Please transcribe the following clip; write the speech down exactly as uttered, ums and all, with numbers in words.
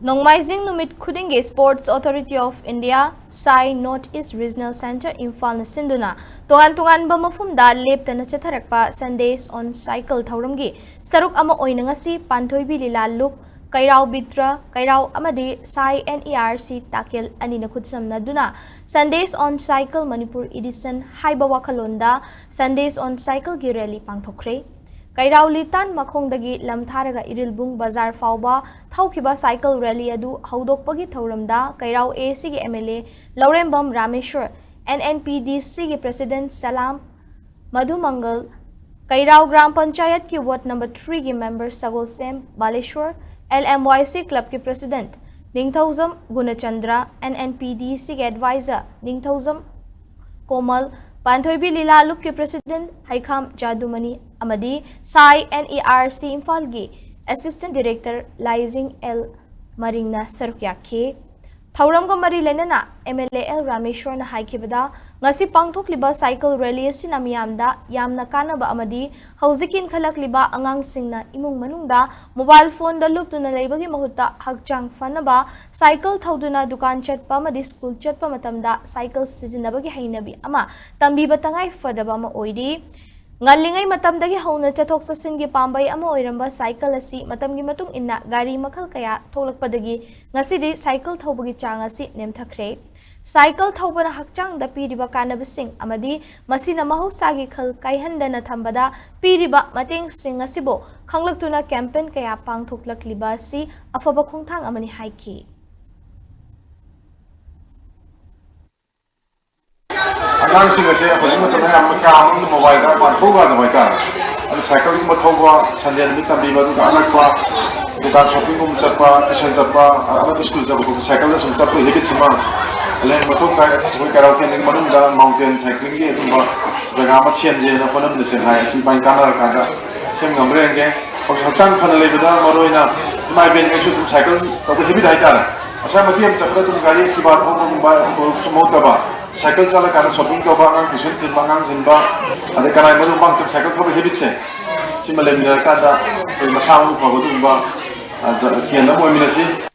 ꯅꯣꯡꯃꯥꯏꯖꯤꯡ ꯅꯨꯃꯤꯠ ꯈꯨꯗꯤꯡꯒꯤ Sports Authority of India, ꯁꯥꯏ, North East Regional Centre, ꯏꯝꯐꯥꯜꯅ ꯁꯤꯟꯗꯨꯅ ꯇꯣꯉꯥꯟ ꯇꯣꯉꯥꯟꯕ ꯃꯐꯝꯗ ꯂꯦꯞꯇꯅ ꯆꯠꯊꯔꯛꯄ Sundays on Cycle ꯊꯧꯔꯝꯒꯤ ꯁꯔꯨꯛ ꯑꯃ ꯑꯣꯏꯅ ꯉꯁꯤ ꯄꯥꯟꯊꯣꯏꯕꯤ ꯂꯤꯂꯥ ꯂꯨꯞ, ꯀꯩꯔꯥꯎ ꯕꯤꯇ꯭ꯔ, ꯀꯩꯔꯥꯎ ꯑꯃꯗꯤ ꯁꯥꯏ NERC ꯇꯥꯀꯦꯜ ꯑꯅꯤꯅ ꯈꯨꯠꯁꯝꯅꯗꯨꯅ Sundays on Cycle Manipur Edition ꯍꯥꯏꯕ ꯋꯥꯈꯜꯂꯣꯟꯗ Sundays on Cycleꯒꯤ rally ꯄꯥꯡꯊꯣꯛꯈ꯭ꯔꯦ꯫ ꯀꯩꯔꯥꯎ ꯂꯤꯇꯥꯟ ꯃꯈꯣꯡꯗꯒꯤ ꯂꯝ ꯊꯥꯔꯒ ꯏꯔꯤꯜꯕꯨꯡ ꯕꯖꯥꯔ ꯐꯥꯎꯕ ꯊꯧꯈꯤꯕ cycle rally ꯑꯗꯨ ꯍꯧꯗꯣꯛꯄꯒꯤ ꯊꯧꯔꯝꯗ ꯀꯩꯔꯥꯎ ACꯒꯤ MLA ꯂꯧꯔꯦꯝꯕꯝ ꯔꯥꯃꯦꯁ꯭ꯋꯔ, NNPDCꯒꯤ President ꯁꯂꯥꯝ ꯃꯙꯨꯃꯪꯒꯜ, ꯀꯩꯔꯥꯎ ꯒ꯭ꯔꯥꯝ ꯄꯟꯆꯥꯌꯠꯀꯤ ward number threeꯒꯤ member ꯁꯒꯣꯜꯁꯦꯝ ꯕꯥꯂꯦꯁ꯭ꯋꯔ, LMYC clubꯀꯤ President ꯅꯤꯡꯊꯧꯖꯝ ꯒꯨꯅꯆꯟꯗ꯭ꯔ, NNPDCꯒꯤ advisor ꯅꯤꯡꯊꯧꯖꯝ ꯀꯣꯃꯜ, ꯄꯥꯟꯊꯣꯏꯕꯤ ꯂꯤꯂꯥ ꯂꯨꯞꯀꯤ President ꯍꯩꯈꯥꯝ ꯖꯥꯗꯨꯃꯅꯤ ꯑꯃꯗꯤ ꯁꯥꯏ NERC ꯏꯝꯐꯥꯜꯒꯤ Assistant Director ꯂꯥꯏꯖꯤꯡ L ꯃꯔꯤꯡꯅ ꯁꯔꯨꯛ ꯌꯥꯈꯤ꯫ ꯊꯧꯔꯝꯒ ꯃꯔꯤ ꯂꯩꯅꯅ MLA L ꯔꯥꯃꯦꯁ꯭ꯋꯔꯅ ꯍꯥꯏꯈꯤꯕꯗ, ꯉꯁꯤ ꯄꯥꯡꯊꯣꯛꯂꯤꯕ cycle rally ꯑꯁꯤꯅ ꯃꯤꯌꯥꯝꯗ ꯌꯥꯝꯅ ꯀꯥꯟꯅꯕ ꯑꯃꯗꯤ ꯍꯧꯖꯤꯛꯀꯤ ꯏꯟꯈꯠꯂꯛꯂꯤꯕ ꯑꯉꯥꯡꯁꯤꯡꯅ ꯏꯃꯨꯡ ꯃꯅꯨꯡꯗ mobile phoneꯗ ꯂꯨꯞꯇꯨꯅ ꯂꯩꯕꯒꯤ ꯃꯍꯨꯠꯇ ꯍꯛꯆꯥꯡ ꯐꯅꯕ cycle ꯊꯧꯗꯨꯅ ꯗꯨꯀꯥꯟ ꯆꯠꯄ ꯑꯃꯗꯤ school ꯆꯠꯄ ꯃꯇꯝꯗ cycle ꯁꯤꯖꯤꯟꯅꯕꯒꯤ ꯍꯩꯅꯕꯤ ꯑꯃ ꯇꯝꯕꯤꯕ ꯇꯉꯥꯏ ꯐꯗꯕ ꯑꯃ ꯑꯣꯏꯔꯤ꯫ ꯉꯜꯂꯤꯉꯩ ꯃꯇꯝꯗꯒꯤ ꯍꯧꯅ ꯆꯠꯊꯣꯛ ꯆꯠꯁꯤꯟꯒꯤ ꯄꯥꯝꯕꯩ ꯑꯃ ꯑꯣꯏꯔꯝꯕ cycle ꯑꯁꯤ ꯃꯇꯝꯒꯤ ꯃꯇꯨꯡ ꯏꯟꯅ ꯒꯥꯔꯤ ꯃꯈꯜ ꯀꯌꯥ ꯊꯣꯛꯂꯛꯄꯗꯒꯤ ꯉꯁꯤꯗꯤ cycle ꯊꯧꯕꯒꯤ ꯆꯥꯡ ꯑꯁꯤ ꯅꯦꯝꯊꯈ꯭ꯔꯦ꯫ Cycle ꯊꯧꯕꯅ ꯍꯛꯆꯥꯡꯗ ꯄꯤꯔꯤꯕ ꯀꯥꯟꯅꯕꯁꯤꯡ ꯑꯃꯗꯤ ꯃꯁꯤꯅ ꯃꯍꯧꯁꯥꯒꯤ ꯈꯜ ꯀꯥꯏꯍꯟꯗꯅ ꯊꯝꯕꯗ ꯄꯤꯔꯤꯕ ꯃꯇꯦꯡꯁꯤꯡ ꯑꯁꯤꯕꯨ ꯈꯪꯂꯛꯇꯨꯅ campaign ꯀꯌꯥ ꯄꯥꯡꯊꯣꯛꯂꯛꯂꯤꯕ ꯑꯁꯤ ꯑꯐꯕ ꯈꯣꯡꯊꯥꯡ ꯑꯃꯅꯤ ꯍꯥꯏꯈꯤ꯫ ꯑꯉꯥꯡꯁꯤꯡ ꯑꯁꯦ ꯍꯧꯖꯤꯛ ꯃꯇꯝꯗ ꯌꯥꯝꯅ ꯀꯌꯥ ꯑꯃ mobileꯗ ꯄꯥꯟꯊꯣꯛꯎ ꯌꯥꯗꯕ ꯍꯥꯏꯇꯥꯔꯦ꯫ ꯑꯗꯨ cycleꯒꯨꯝꯕ ꯊꯧꯕ, Sunday ꯅꯨꯃꯤꯠ ꯇꯝꯕꯤꯕ, ꯑꯗꯨꯒ ꯑꯅꯛꯄ ꯗꯨꯀꯥꯟ shoppingꯒꯨꯝꯕ ꯆꯠꯄ, tuition ꯆꯠꯄ, ꯑꯃꯗꯤ school ꯆꯠꯄ ꯈꯣꯠꯄ cycleꯗ ꯁꯨꯝ ꯆꯠꯄꯒꯤ habitꯁꯤꯃ ꯂꯩꯍꯟꯕ ꯃꯊꯧ ꯇꯥꯏ꯫ ꯑꯩꯈꯣꯏ ꯀꯩꯔꯥꯎ ꯀꯦꯟꯗ꯭ꯔꯒꯤ ꯃꯅꯨꯡꯗ mountain cyclingꯒꯤ ꯑꯗꯨꯒꯨꯝꯕ ꯖꯒꯥ ꯑꯃ ꯁꯦꯝꯖꯦꯅ ꯍꯣꯠꯅꯃꯤꯟꯅꯁꯦ ꯍꯥꯏ꯫ ꯑꯁꯤ ꯏꯕꯥꯅꯤ ꯇꯥꯟꯅꯔꯀꯥꯟꯗ ꯁꯦꯝ ꯉꯝꯕ꯭ꯔꯥ ꯌꯦꯡꯒꯦ꯫ ꯍꯧꯖꯤꯛ ꯍꯛꯆꯥꯡ ꯐꯅ ꯂꯩꯕꯗ ꯃꯔꯨꯑꯣꯏꯅ ꯏꯃꯥ ꯏꯕꯦꯟꯉꯩꯁꯨ ꯑꯗꯨꯝ cycle ꯇꯧꯕ habit ꯍꯥꯏꯇꯥꯔꯦ꯫ ꯉꯁꯥꯏ ꯃꯇꯦꯛ ꯑꯃ ꯆꯠꯄꯗ ꯑꯗꯨꯝ ꯒꯥꯔꯤ Activa ꯊꯧꯕꯒꯨꯝꯕ ꯑꯗꯨ ꯃꯍꯨꯠꯇꯕ cycle ꯆꯠꯂꯀꯥꯟꯗ shopping ꯇꯧꯕ, ꯑꯉꯥꯡ tuition ꯊꯤꯟꯕ, ꯑꯉꯥꯡ ꯊꯤꯟꯕ, ꯑꯗꯩ ꯀꯅꯥꯏ ꯃꯔꯨꯞ ꯃꯄꯥꯡ ꯆꯠ cycle ꯊꯧꯕ habitꯁꯦ ꯁꯤꯃ ꯂꯩꯃꯤꯟꯅꯔꯀꯥꯟꯗ ꯑꯩꯈꯣꯏ ꯃꯁꯥ ꯃꯎ ꯐꯕ ꯑꯗꯨꯒꯨꯝꯕ, ꯑ, ꯖ-, ꯀꯦꯟꯗ꯭ꯔ ꯑꯃ ꯑꯣꯏꯃꯤꯟꯅꯁꯤ꯫